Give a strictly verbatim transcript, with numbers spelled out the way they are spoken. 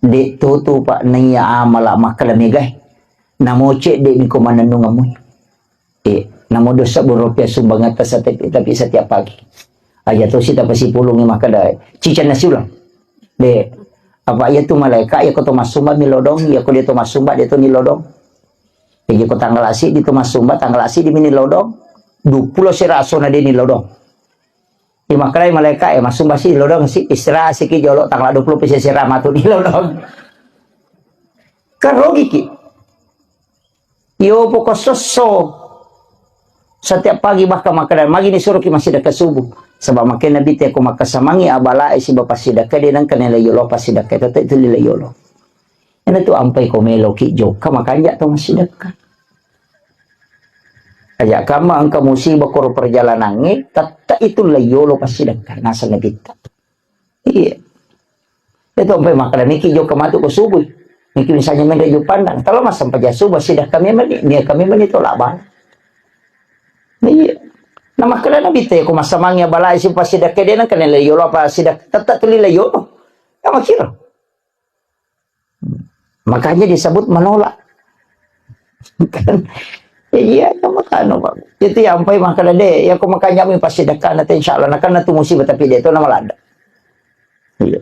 De' to tu, Pak, naiya amala makkeda megae. Namo cedde' niko manennungeng mui. Eh, namo dosa boro pia sumbangatta setiap, tapi setiap pagi. Aja tosi tapasipulungi makkeda, cicanna siulang. De', apa iya tu malaeka, iya ko to massumba mi lodong, iya ko de' to massumba de' to ni lodong. Jadi ko tanggal asi di to massumba, tanggal asi di mi ni lodong. Dua puluh sera asona de' ni lodong. Imakkerai malaeka e, massumba si lodong si, istirahat siki jolo tanggal dua puluh pese sera matu ni lodong. Kan rogiki. Iyo poko sosso. Setiap pagi bahkan makkeda, magi ni suruki massidekka subuh. Sebab makkeda Nabi te ko makkasamangi abalae siba passidekka de' nengka nilai yolo passidekka, tette' itu nilai yolo. Ena tu ampai ko meloki jokka makanja to massidekka. Aja kamma engka musibah koro perjalanangnge, tette' itu nilai yolo passidekka, naseng Nabitta. Iya. Itu ampai makkeda miki jokka matu ko subuh. Miki misalnya menre Jupandang, talo massempajang subuh, sidekka memang ni, nia kami meni tolak bang. Iya. Nah, makkeda Nabitta ko massamangi abalae si passidekka de' nengka nilai yolo apa sidekka, tette' tu nilai yolo. Ya makkiro. Makanya disebut menolak. Kan? Iya, iya, makanya, Pak. Itu yang ampai makkeda de', ya ko makanja mi passidekka na te, insya Allah, na kan na tu musibah tapi de' to na malada. Iya.